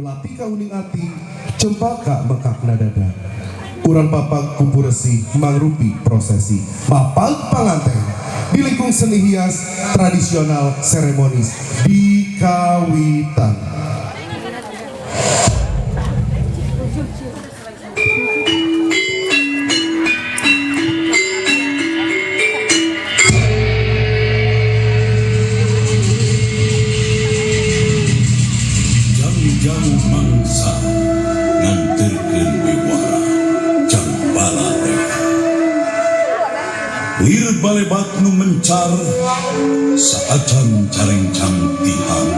Berlatih kahuning ati, cempaka mekakna dada. Urang papag ku puresi mangrupi prosesi. Mapag panganten di lingkung seni hias tradisional seremonis di kawitan. Jang-jang mangsa nganterkeun wiwara jang balarea. Lir balebak nu mencar saacan carengcang tihang.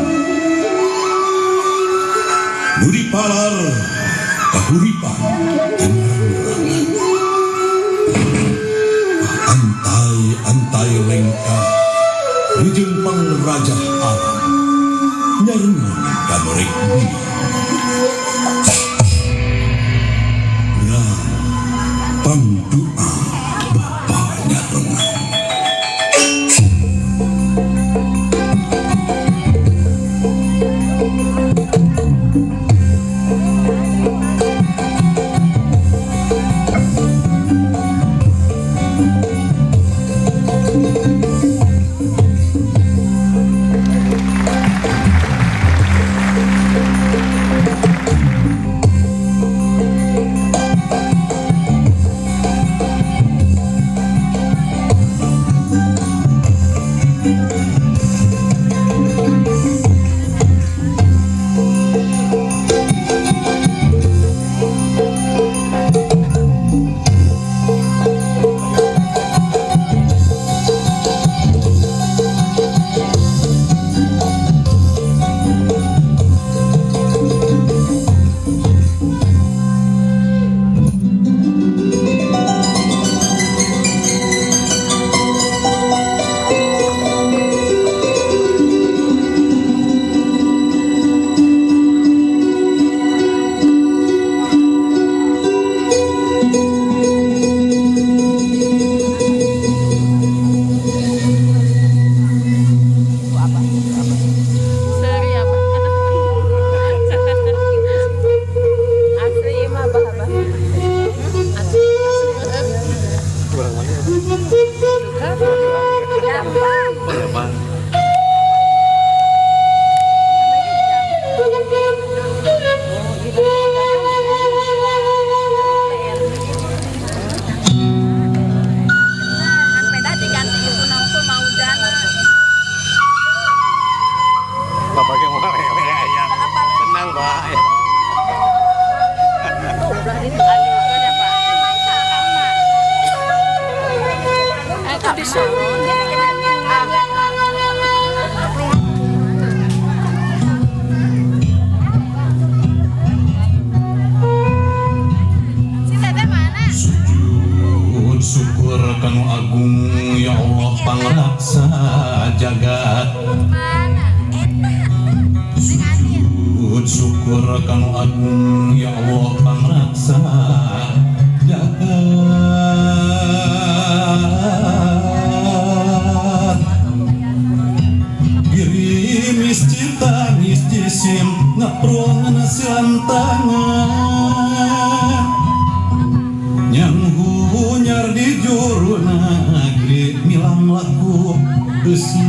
Nu dipalar kahuripan teu. Antai-antai lengkah rejeung pangrajah alam nyarengan kanorek bumi. Ra pangdoa bapa nyarengan. Seri apa? Asli mah bah. Asli. Gampang. Gampang. Beda diganti itu nangkul mau jana. Bapaknya mau ya. Tenang, Pak. Aduh, ada Pak. Itu disuruh. Si Teteh mana? Sujud syukur kanu agung ya Allah pangraksa jagat. Mana? Sujud syukur kanu agung ya Allah pangraksa jagat. Girimis cita jisim ngaprul silantangan yang hunyar di juru negeri milang laku besi.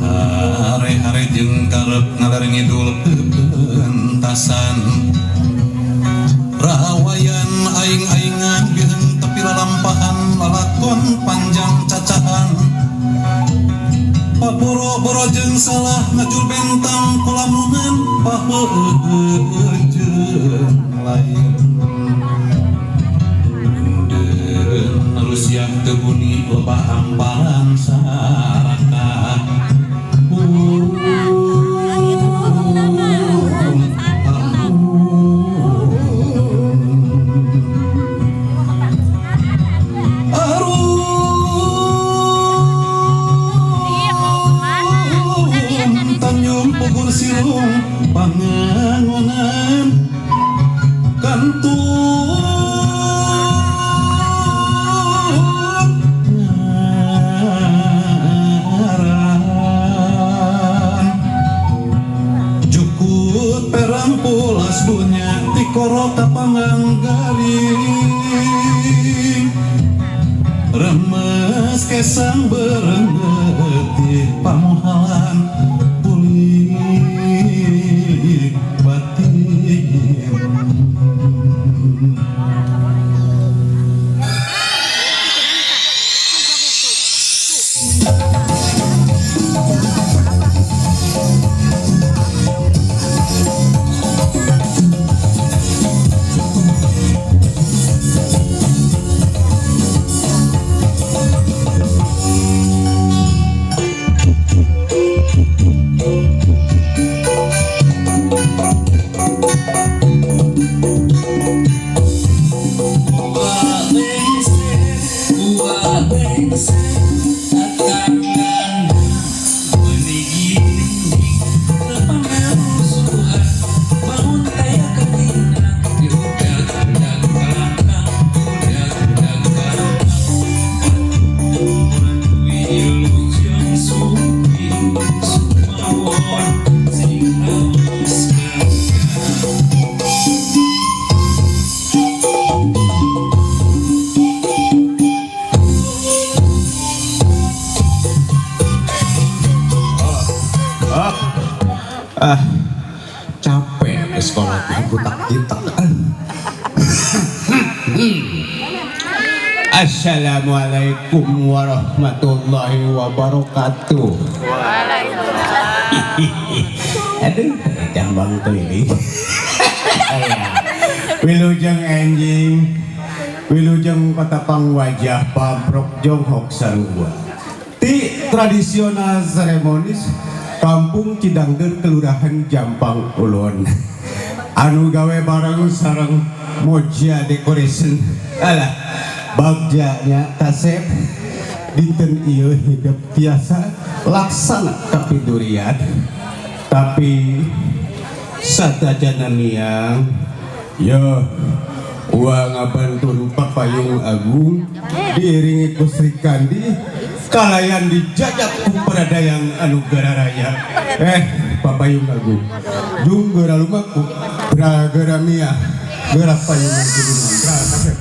Hare-hare jeung karep ngaler ngidul pepentasan rawayan aing-aingan biheung tepi lalampahan lalakon panjang cacahan paboro-boro jeung salah ngajul bentang kulamunan paheueung lain. Deun Rusia teu buni loba hamparan saraka. Iya, mau kemana? Udah lihatnya di sini. Tanjung Pugur Silung pangangonan kantun. Dikoro kapanggang garing remes kesang berengetih pamohalan bulik batin. Ah, capek di sekolah butak kita. Assalamualaikum warahmatullahi wabarakatuh. Aduh, jambang tuh ini. Wilujeng enjing, wilujeng patapang wajah pabrok jonghok sarua. Ti tradisional seremonis Kampung Cidangdeur Kelurahan Jampang Ulun. Anu gawe bareng sareng Moja Decoration. Alah, bagjanya kasep dinten ieu hidup tiasa laksana kapidurian. Tapi satajana niang yo wa ngabantun Papayung Agung diiringi ku Sri Kandi kalayan dijajak ku Paradayang anu gararaya. Papayung Agung jung geura lumaku bra geura miah geura payung gunungan bra kasep.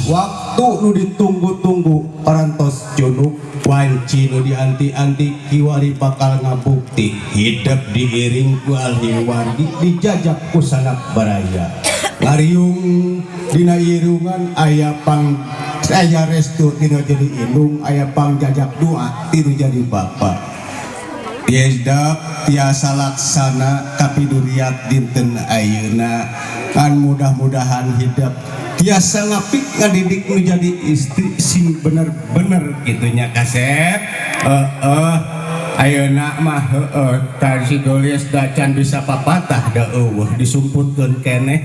Waktu nu ditunggu-tunggu parantos junuk, wanci nu dianti-anti kiwari bakal ngabukti. Hidup diiring ku ahli wargi, dijajak ku sanak baraya. Ngariung dina irungan aya pang aya restu tinu jadi indung, aya pangjajak doa tinu jadi bapak. Tiesdap tiasa laksana kapiduriat dinten ayeuna kan mudah-mudahan hidup tiasa ngapik ngadidik nu jadi istri sing bener-bener gitunya kasep. Heeh, ayeuna mah heeh tah si Golis dacan bisa papatah da eueuh disumputkeun keneh.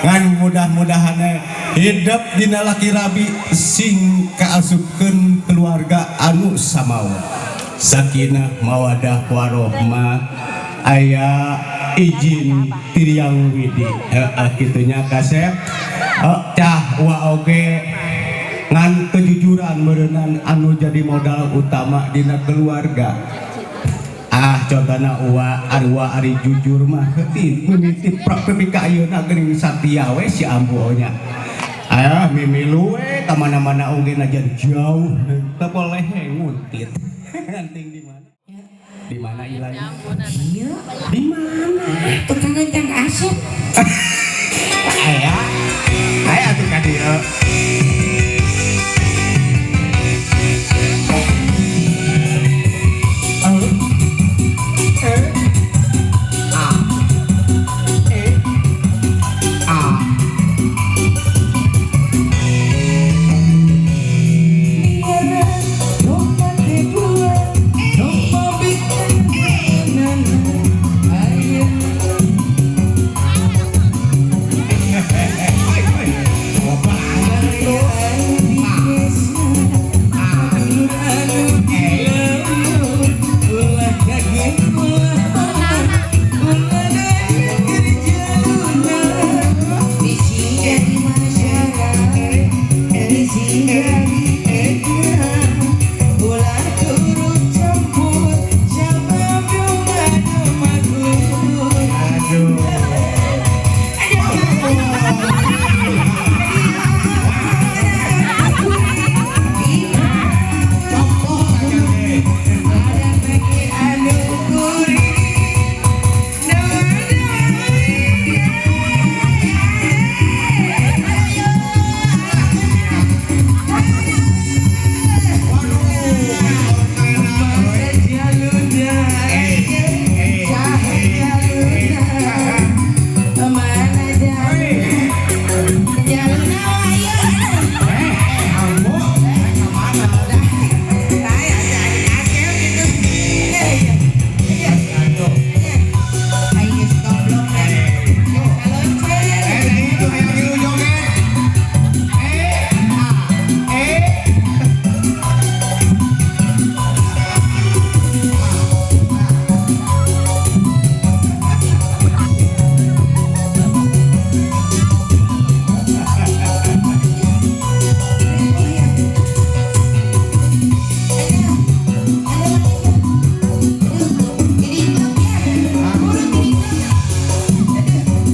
Ngan mudah-mudahan hidup dina laki rabi sing kaasupkeun keluarga anu samawa sakinah mawadah warohmah, aya izin tiriang widi. Heeh, kitunya kasep. Cah wa oge ngan kejujuran meureunan anu jadi modal utama dina keluarga. Ah, contohna uwa arwa ari jujur mah heuti mimiti prak tepi ka ayeuna geuning satia we si ambu nya. Aya mimilu we ka mana-mana oge najan jauh teu boleh nguntit. Nganting di mana? Di mana ilangnya? Iya, Di mana? Tukang ngajang Asep. Aya. Aya atuh ka dieu. A E A.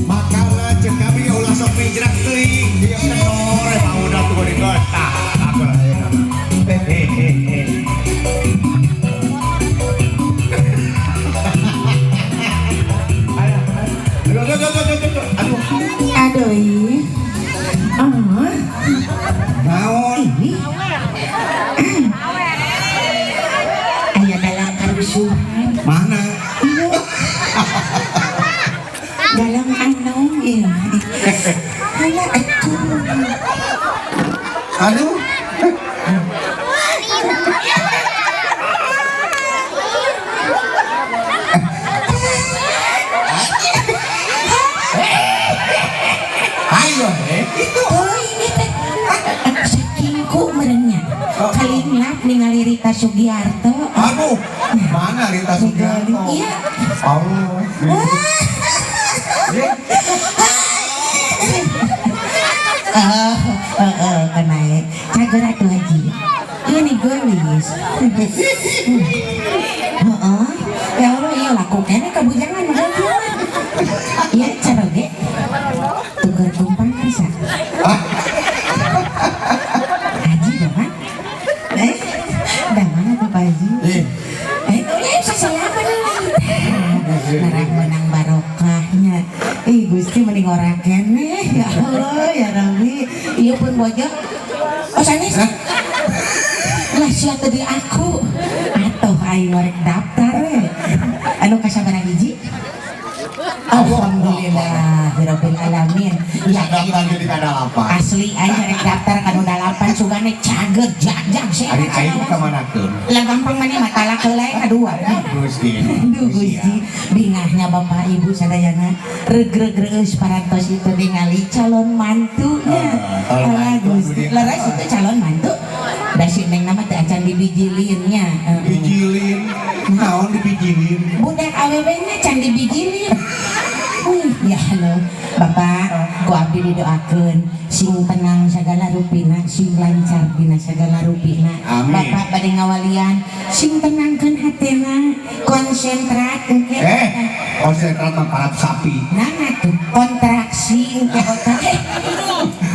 Makana cek kami ulah sok pinjrak teuing dia kendor emang udah tuh di tah aku lah ayeuna mah. Hehehe. Aduh, aduh, aduh, aduh, aduh, aduh. Aduh, ih. Ah, Naon? Ini. Aya dalam karusuhan. Mana? Iya. Dalam anu iya. Alah atuh. Aduh. Ayo, itu. Oh, ini teh saking ku merenya. Kalinglap ningali Rita Sugiarto. Aduh, mana Rita Sugiarto? Iya. Allah. Oh, oh, kena cager atuh haji. Ini geulis. Heeh. Ya Allah, iya laku keneh kabujangan goblok. Iya caroge. Tuker tumpang bisa. Ih, Gusti, mending ora keneh. Ya Allah, ya Rabbi. Ieu pun bojo. Oh, sanes. Lah, sia tadi aku. Atuh aing rek daftar we. Anu kasabaraha hiji? Alhamdulillah, rabbil alamin. Ya, Daftar jadi kadalapan. Asli aing rek daftar kanu dalapan, sugane cager jag-jag sia. Ari aing kamanakeun? Lah, gampang, maneh mah talak heula kadua. Gusti. Aduh Gusti, bingahnya Bapak Ibu sadayana, regreg reus parantos itu ningali calon mantunya. Ah, calon Alah mantu Gusti, anu leres itu calon mantu. Da si Neng nama teh acan dibijilinnya. Heeh. Bijilin. Naon dibijilin? Budak awewe nya can dibijilin. Wih, ya Allah, Bapak, ku abdi didoakeun sing tenang segala rupina, sing lancar dina segala rupina. Amin. Bapak bade ngawalian, sing tenangkeun hatena, konsentrat engke. Eh, konsentrat mah parab sapi. Nah, tuh kontraksi engke otak. Eh,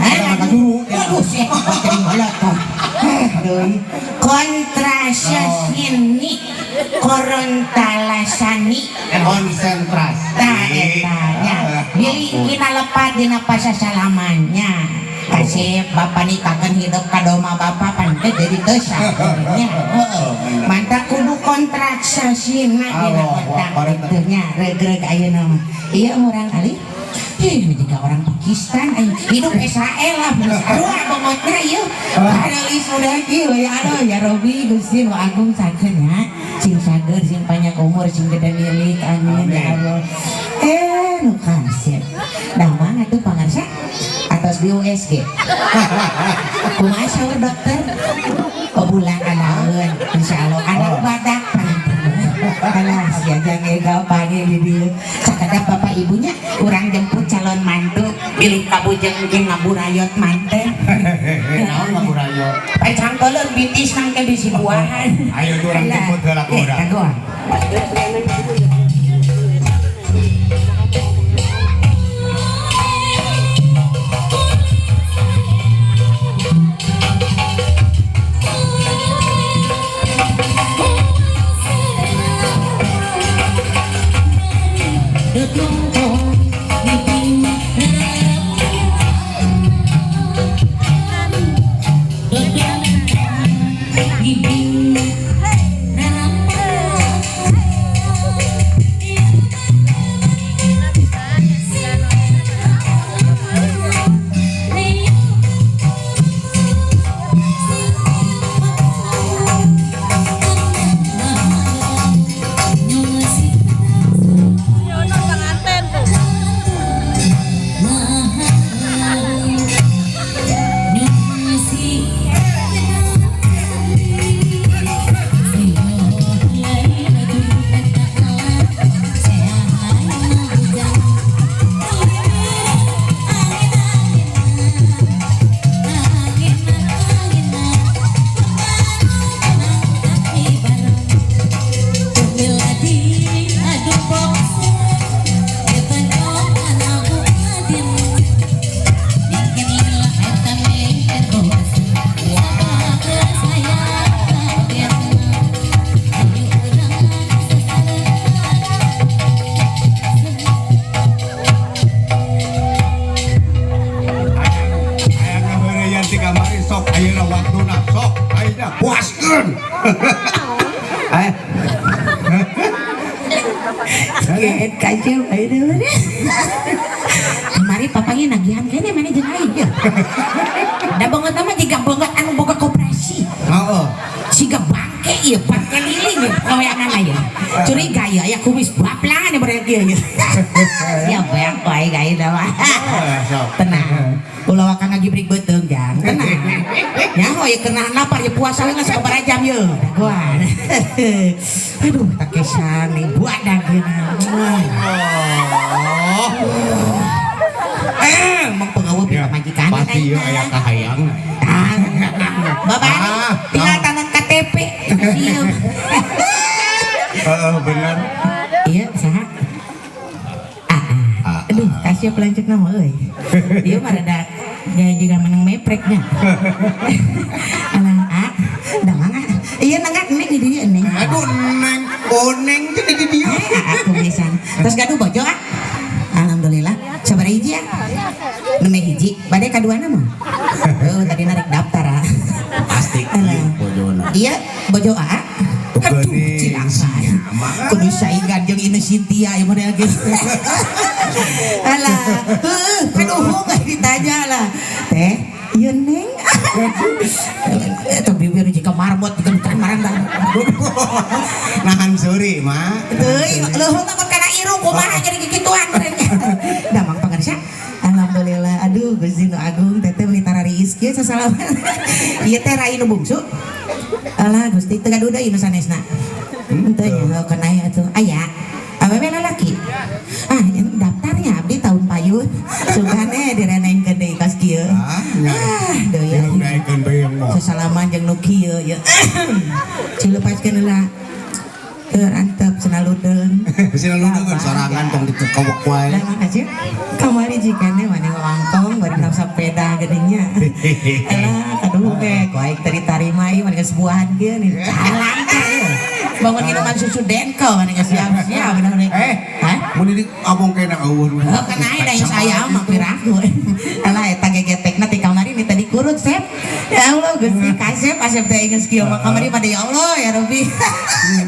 Eta mah kajuru. Waduh, sih, jadi meletot. Eh, deui. Kontrasasini, korontalasani. Konsentrasi. Tah, eta nya. Bilih kina lepat dina pasasalamannya. Kasih bapak nikakeun hidup kadoma bapak pan teh jadi teu nya. Heeh. Mantap, kudu kontraksasina dina Allah otak Akbar. Kitu nya, regreg ayeuna mah. Ieu urang kali. Ih, ini juga orang Pakistan, aing hidup Israel lah, sarua bongotna ieu. Aduh, sudah kieu ya, aduh ya Robi, Gusti nu agung sakeun nya. Sing sager, sing panjang umur, sing gede milik, amin ya Allah. Eh, nu kasep. Damang atuh pangarsa atos di USG. Kumaha saur dokter? Oh, bulan alaeun, insyaallah anak badak. Alah, sia jangan ega panggil di dieu. Sakedap bapak ibunya urang jemput calon mantu, bilih kabujeng ge ngaburayot manten. Naon ngaburayot? Pacangkeuleun bitis nang teh bisi buahan. Ayo tuh urang jemput heula ku Eh, urang. kagoan. Yono pengantin tuh. Aya ngaheureuyan ti kamari, sok ayeuna waktuna, sok ayeuna puaskeun. Eh, Kaget kacau ayeuna mah. Kamari papangnya nagihan kene mana jeung aing ya. Da banget mah jiga banget anu boga koperasi. Heeh. Siga bangke ieu, bangke liling ieu kaweanana ieu. Curiga ieu aya kumis baplangan ieu berarti ieu. Siap ya bae gawe mah. Sok. Tenang. Ulah waka ngagibrik beuteung jang. Tenang. Nyaho ieu kena lapar ya, puasa we geus sabaraha jam ye. Dagoan. Aduh, takesan nih buat dageuna. Oh. Eh, emang pengawal Ya, pamajikan. pasti ieu aya kahayang. Ah, Bapak, Ah, tinggal tangan KTP. Siap. Heeh, bener. Iya, saha? Ah, ah. Aduh, kasih lanjut nama euy. Dia mah rada gaya juga menang mepreknya. Alah, ah, damang ah. Iya nengak neng di dieu neng. Aduh, neng, oh neng jadi di dieu. Eh, aku misan. Terus gaduh bojo ah. Alhamdulillah. Sabaraha hiji ya? Nembe hiji, bade kaduana mah. Oh, tadi narik daftar ah. Pasti Alah. bojona. Iya, bojo A. Aduh, Geuning. cilaka. Kudu saingan jeung Ine Cynthia ieu model gitu. Alah, heuh, kan uhung ditanya lah. Teh, ieu Neng. Eta bibir jika marmot jika bukan marang. Nahan seuri, Mak. Teuing, leuheung takut kana irung kumaha jadi kikituan meureun. Damang pangarsa. Alhamdulillah, aduh Gusti nu agung teteh meuni tarariis kieu sasalaman. Ieu teh rai nu bungsu. Alah Gusti teu gaduh deui nu sanesna. Henteu nya heuh kana aya atuh. Aya. Awewe lalaki. Ah, yang daftarnya abdi tahun payun. Sugane direnengkeun deui kos kieu. Ah, nya. Ah, deui. Tinggal naikeun bae yang mau. Sasalaman jeung nu kieu ye. Cilepaskeun heula. Teu antep cenah ludeung. Sina ludeung sorangan tong dikekewek wae. Nah, makasih. Kamari jikane mana ngawangkong bari nang sepeda gedengnya. Alah, kaduh ge ku aing teu ditarima ieu mana geus buahan kieu nih. Jalan teh. Bangun minuman susu Denko mana geus siap-siap bener. Eh, Hah? mun di abong kena eueuh. Oh, kan aya da saya mah piraku. Alah eta gegetekna ti kamari ni tadi kurut Sep. Ya Allah Gusti kasep asep teh geus kieu mah kamari pada ya Allah ya Rabbi.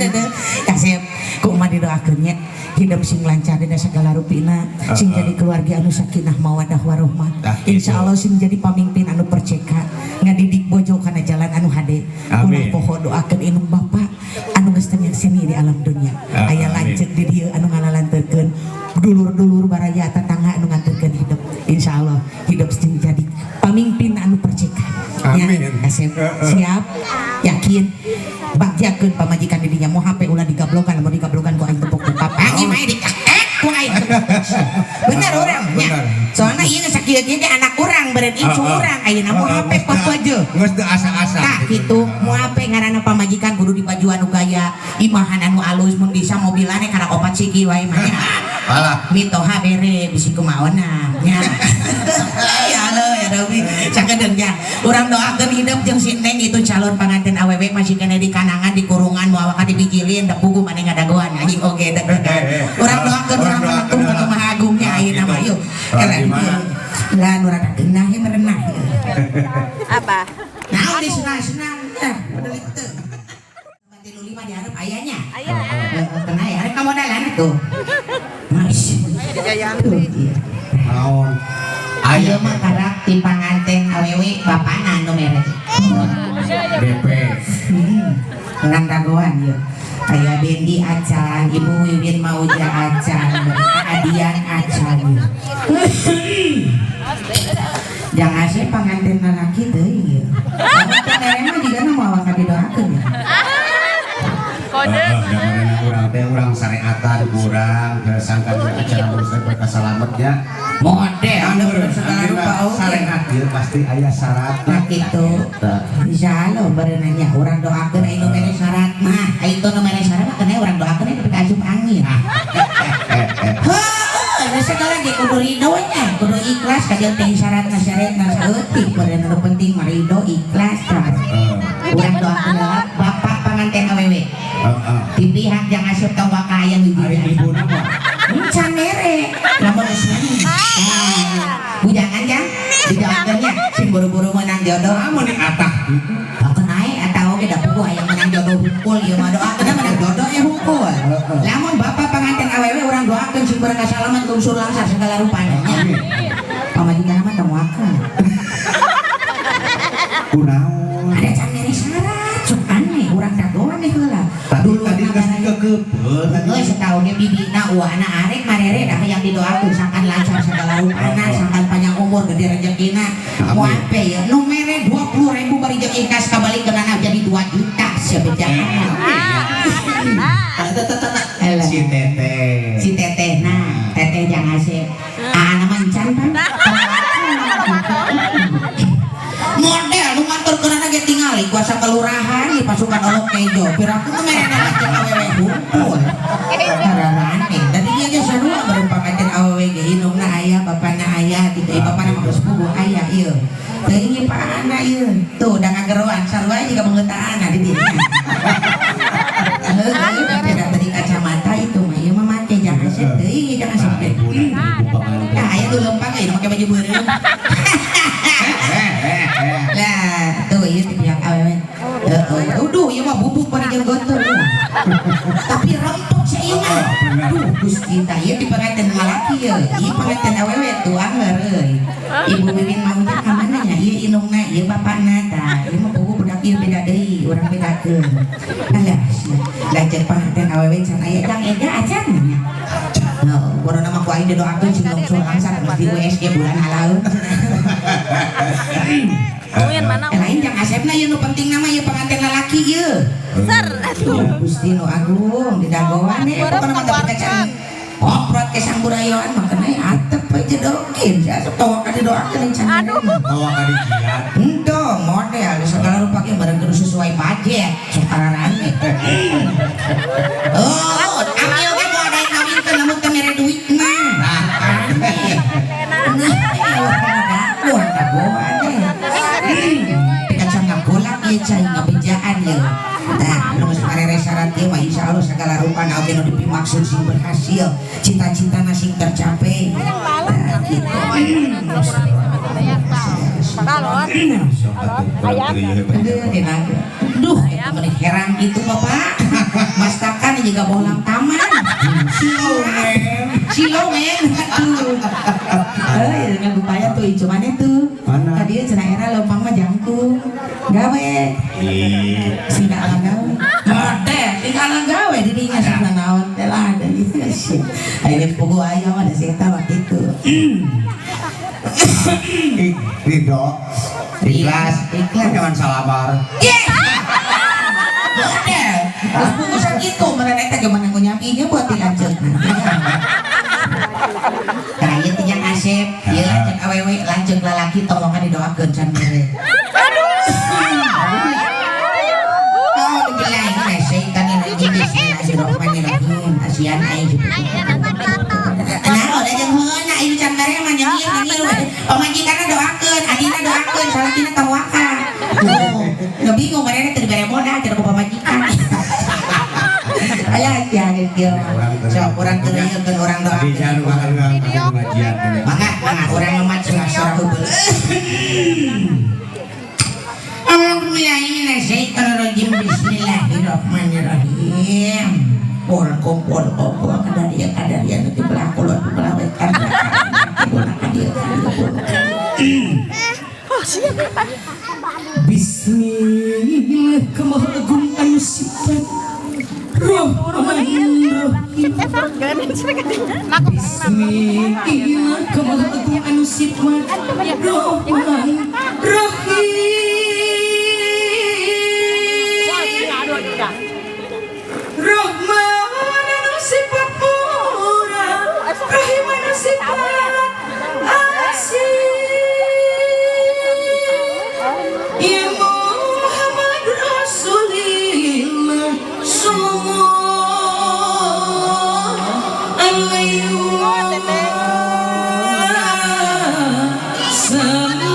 Dadah. Kasep kumaha didoakeun nya hidup sing lancar dina segala rupina sing jadi keluarga anu sakinah mawadah warohmah. Tah, gitu. Insyaallah sing jadi pamimpin anu perceka ngadidik bojo kana jalan anu hade. Ulah Amin. poho doakeun indung bapa anu geus teu nyakseni di alam dunia. Ah, Aya amin. lanceuk di dieu anu ngalalanteurkeun dulur-dulur baraya tetangga anu nganterkeun hidup. Insyaallah hidup sing jadi pamimpin anu perceka. Ya, Amin. kasep. Siap, yakin. Bagjakeun pamajikan di dinya mau HP ulah digablokan, lamun digablokan ku aing tepuk tepap. Anjing mah dikekek ku aing tepuk. Bener urang nya. Bener. Soalna ieu geus sakieu-kieu ge anak urang beureun incu urang ayeuna mau HP papaje. Geus teu asa-asa. Tah gitu, mau HP ngaranna pamajikan kudu dibaju anu gaya, imahan anu alus mun bisa mobilane kana opat siki wae mah nya. Alah. Mitoha bere bisi kumaona nya. Ya Allah ya Rabbi, sakedeung nya. Urang doakeun hidup jeung si Neng itu calon panganten awewe masih kena di kanangan di kurungan moal bakal dibijilin da pugu maneh ngadagoan anjing oge deg-degan. Urang doakeun urang menetung ka Maha Agungnya ayeuna mah yuk. Ah, gimana? Lah nu rada geunah ye merenah. Apa? Nah, di senang-senang eh peduli teu. Tilu lima di hareup ayanya. Aya. Heeh, kena ya, arek kamodalan atuh. Mas. Tuh, iya. Naon? Ayo Aya mah karak tim panganten awewe bapana anu mere. DP. Ngan dagoan ieu. Aya Bendi acan, Ibu Wiwin Mauja acan, Adian acan. Jangan saya panganten lalaki teuing ieu. Panganten mere mah jigana moal bakal didoakeun ya. Kode. Heeh, urang teh urang syariatan kurang sangkan acara urusan berkah salamet ya. Model anu segala rupa oge. Syariat ieu pasti aya syarat. Nah gitu. Insya Allah berenangnya urang doakeun aya nu mere syarat mah. Aya itu nu mere syarat mah kena urang doakeun tapi asup angin. Heuh, segala ge kudu ridho nya, kudu ikhlas kajian teh syaratna syaratna saeutik beureun nu penting mah ridho ikhlas tah. Urang doakeun heula bapak panganten awewe. Heeh. Di pihak jang asup tong waka aya nu Ari ibuna mah Encan mere lamun geus meunang. Ah, bujangan jang didoakeun nya sing buru-buru menang jodoh. Amun di atah gitu. Bahkan naik atau oge da puguh hayang menang jodoh hungkul ieu mah doakeun menang jodoh ya hungkul. Lamun bapak panganten awewe urang doakeun sing berkah salamet lungsur langsar segala rupana nya. Pamajikan mah tong waka. Kunaon? Ada can mere syarat sok aneh urang dagoan deh heula. Tadi Dulu tadi geus dikekepeul tadi. Geus setahunya bibina uana arek marere dah yang didoakeun sangkan lancar segala rupana sangkan panjang umur gede rezekina. Mau apa ya? Nu mere 20.000 bari jeung ikhlas kabalik kenana jadi 2 juta sia bejahan. Elah. Si teteh. Si teteh nah, teteh jangan asep. Ah, nama encan pan. Model nu ngantor ge tingali kuasa kelurahan di pasukan olok kejo. Piraku nu merena jeung awewe hungkul. Kararane. Dari dia ge sarua baru panganten awewe ge indungna aya, bapana aya gitu. Bapana mah geus puguh aya ieu. Teuing ieu paana ieu. Tuh da ngageroan sarua juga mengetaana di dieu. Heuh, beda tadi kacamata itu mah ieu mah make jangan asep teuing jangan asep teh. Ibu panganten. Nah, aya Aya nu lempang aya nu make baju beureum. Lah, tuh ieu teh pihak awewe. Heeh. Aduh, ieu mah bubuk pada jeung gontor. Tapi rempok sia ieu mah. Aduh, Gusti tah ieu di pengantin lalaki ye. Ieu pengantin awewe tuh anger euy. Ibu Mimin mau nya ka mana nya? Ieu indungna, ieu bapakna tah. Ieu mah puguh budak ieu beda deui, urang bedakeun. Alah, lanceuk panganten awewe can aya jang ega acan nya. Heeh, corona mah ku aing didoakeun sing longso langsar geus di USG bulan halaeun. Uin mana? Lain jang Asepna ieu nu penting nama ieu pengantin lalaki ieu. Ser. Ya Gusti nu agung di dagoan we pokona mah tapi kacan koprot ke sangurayoan mah kena atep we jedokin sia sok tawa ka didoakeun can. Aduh. Bawa ka dijian. Entong model segala rupa ge bareng kudu sesuai budget sok ararane. Oh, amil ge moal daek ngawinkeun lamun teu mere duitna. Aneh. Nah, dagoan dagoan teh. Kaca ngagolak ieu cai ngabejaan ieu. Nah, nu geus marere syarat ieu mah insyaallah segala rupa na oge nu dipimaksud sing berhasil, cita-citana sing tercapai. Nah, gitu. Balon. Ayam. Aduh, dina. Duh, eta mah herang gitu Bapak. Mastakan juga bolang taman. Silo men. Silo men. Aduh. Eh, ngagupaya tuh cuman itu. Mana? Tadi cenah era leumpang mah jangkung. Gawe. Ih. Sing alang gawe. Model, sing alang gawe dirinya sing naon teh lah ada gitu sih. Ayo puguh aya mah da sing eta mah kitu. Ih, ridho. Ikhlas. Ikhlas. Jangan salamar. Model. Terus puguh sakitu meureun eta gimana ngunyaminya buat dilanjutna. Nah, ieu teh jang Asep, ieu lanceuk awewe, lanceuk lalaki tong waka didoakeun can mere. Oh, billahi minasyaitonirrajim. Bismillahirrahmanirrahim. Asian aing. Nah, udah jeung heuna ieu can mere mah nyengir nyengir. Pamajikanna doakeun, adina doakeun, salakina tong waka. Tuh, udah bingung mereka teu dibere modal teu ku pamajikan. Aya sia kieu. Sok urang teu riekeun urang Di doakeun. jangan pengajian. Mangga, mangga urang ngemat surah-surah hubul. A'udzubillahi minasyaitonirrajim. Bismillahirrahmanirrahim. Pol kompol kompol kadaria kadaria nu di belah kulon di belah wetan. Kadia kadia. Oh, siap. Bismillah kemaha agung anu sifat Rahman Rahim. Bismillah kemaha agung anu sifat Rahman Rahim. Rahman anu sifat murah, Rahim anu sifat asih. Ya Muhammad Rasulillah sallallahu alaihi wasallam.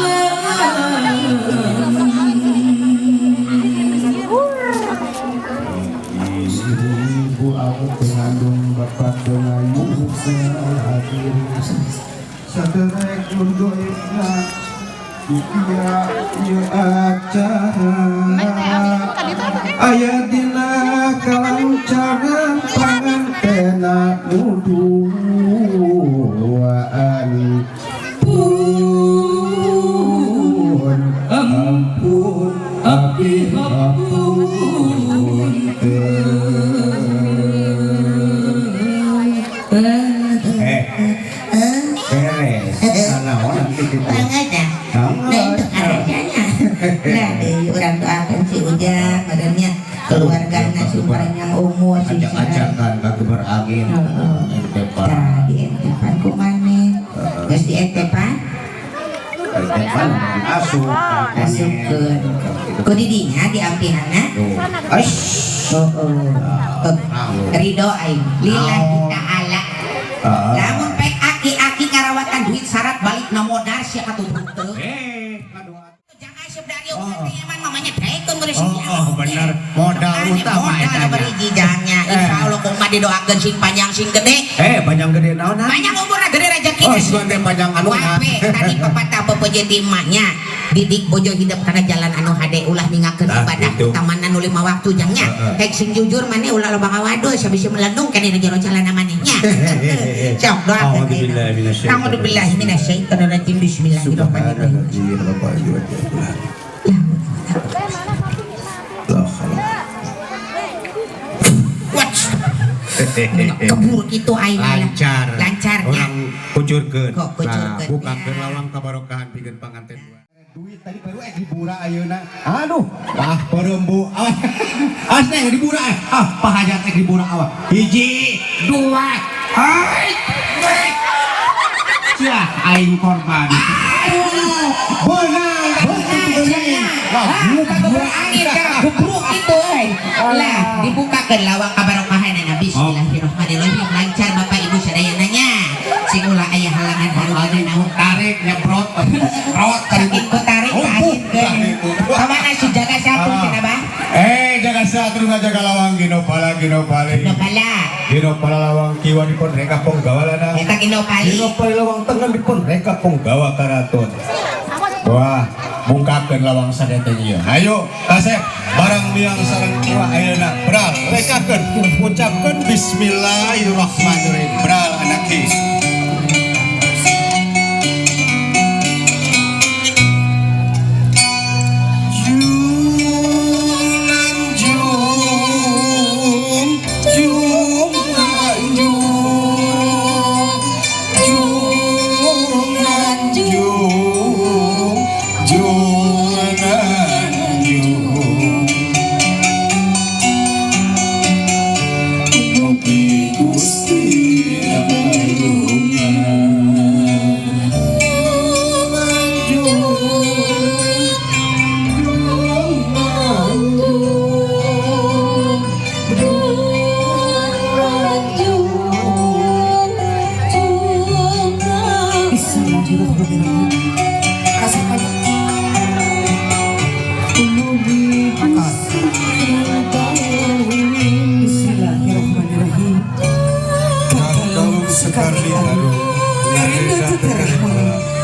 Ibu aku mengandung bapak dengayu hadir saderek goibna dunia ieu acara aya dina kalancaran pangantena nu duaan pun ampun abdi ampun. Eh, beres. Naon nanti gitu. Banget ya. Nah itu arahnya. Nah di urang doakan si Ujang, badannya keluargana si panjang umur si Ajak-ajakan kaki berangin. Heeh. Entepan. Tah di entepan ku maneh. Geus di entepan Entepan asup. asupkeun. Ku didinya diampihanna. Tuh. Aish. Heeh. Ridho aing lillahi ta'ala. Ah. Lamun pek aki-aki ngarawatan duit syarat balik na modal sia katutup teu. Eh, aduh. Jangan asup dari eman mamanya daekeun beres. Oh, oh, bener. Modal utama Modal etanya. nomor hiji jangnya. Insya Allah kumaha didoakeun sing panjang sing gede. Eh, panjang gede naon? Panjang umurna gede rezeki. Oh, sugan teh panjang anu. Wape tadi pepatah pepeje ti emaknya didik bojo hidup kana jalan anu hade, ulah ningakeun Tah, ibadah gitu. Utamana nu lima waktu jangnya. Heeh. Hek sing jujur maneh, ulah loba ngawadul, sabisi melandung kana dina jero calana manehnya. Sok doakeun. A'udzubillahi minasyaitonir A'udzubillahi minasyaitonir rajim. Bismillahirrahmanirrahim. Ya. La haula. Watch. Kebur gitu aing lah. Lancar. Lancar nya. Urang kucurkeun. Kok kucurkeun, Nah, bukakeun ya. Lawang kabarokahan pikeun panganten dua. Duit tadi baru dibura ayeuna. Aduh, ah perembu. Awas. Awas neng dibura. Ah, pahajat dibura awas. Hiji, dua, hai. Sia aing korban. Aduh, beunang. Beunang, kagak angin gebruk itu euy. Lah, dibukakeun lawang kabarokahanana. Bismillahirrahmanirrahim. Lancar Bapak Ibu sadayana nya. Sing ulah aya halangan halangan naon. Tarik nyebrot. Rot. Saking ku tarik ka angin. Kamana si jaga satu cenah, Bah? Eh, jaga satu jaga lawang Ginopala Ginopali. Ginopala. Ginopala lawang kiwa dipun reka ponggawa lana. Eta Ginopali. Ginopali lawang tengah dipun reka ponggawa karaton. Wah, bukakeun lawang sadaya ieu. Ayo, kasep barang miang sareng kiwa ayeuna. Bral, rekakeun, ucapkeun bismillahirrahmanirrahim. Bral anak ki. Jung, jung, jung, jung, jung, jung, jung. Mugi Gusti payungan. Jung, jung, jung. Bismillahirrahmanirrahim. Kasih pajak. Bismillahirrahmanirrahim. Kalung sekar ditaruh, Narinda tetereh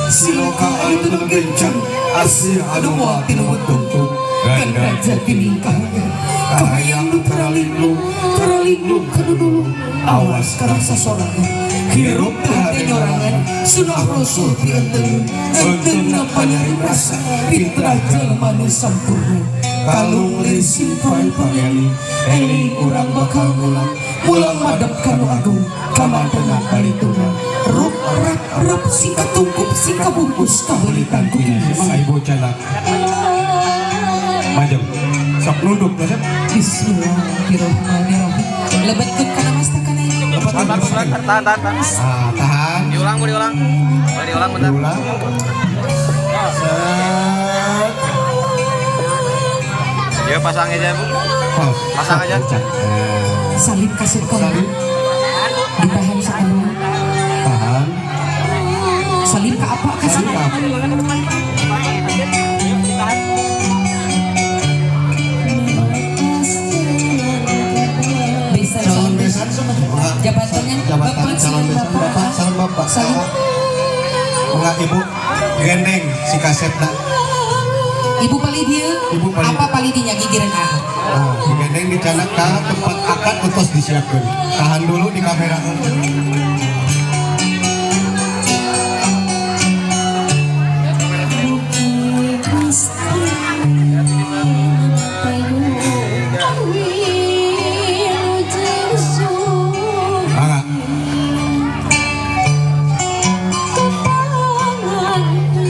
Siloka anu tulung gencang, Asia anu moal tinumut tungtung, Ganda jati ningkahnya, Kahayang nu taralinglung, Taralinglung kanu nulung, Awas karasa sorangan, hirup teh hate nyorangan, sunah rasul pienteng, entengna panyari rasa, fitrah jelema nu sampurna. Kalung simpai pangeli, eling urang bakal mulang, mulang madep kanu agung, kamantena kalitungan. Rup rap rap sing katungkup sing kabungkus kabeulitan ku Mangga ibu canak. Maju. Sok nunduk kasep. Bismillahirrahmanirrahim. Lebetkeun kana mastakana. Tahan, tahan, tahan, tahan. Ah, tahan. Diulang, Bu, diulang. Boleh diulang bentar. Diulang. Set. Ya, pasang aja, Bu. Pause. Pasang aja. Eh, Salib kasih kau. Salib. Ditahan sekali. Tahan. Salib ke apa kasih? Salib ke apa? Besan Calon salim besan sama Jabatannya Jabatan Bapak calon salim besan Bapak. Bapak salam Bapak. Salim. Enggak, Ibu gendeng si kasepna. Ibu palidia. Ibu palidia. Apa palidinya gigireun ah. Nah, digendeng dicanak ka tempat akad utos disiapkeun. Tahan dulu di kamera. Mangga.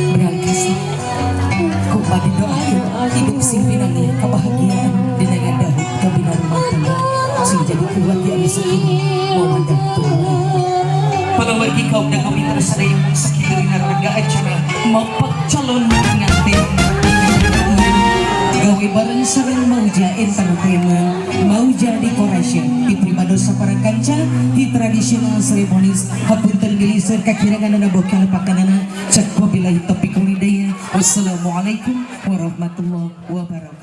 Berangkas. Ku doakeun hidup sing pinangi kebahagiaan dina ngadahut kabina rumah tangga sing jadi keluarga anu sakinah mawaddah warahmah. Palawargi kaum dan mitra sadaya mung sakitu dina rangga acara mapak calon pengantin gawe bareng sareng Mauja Entertainment, Mauja Decoration di Primadosa para kanca di traditional ceremonies. Hapunten bilih seueur kakirangan bokal pakanana. Cek wabillahi taufiq wal hidayah, wassalamualaikum warahmatullahi wabarakatuh.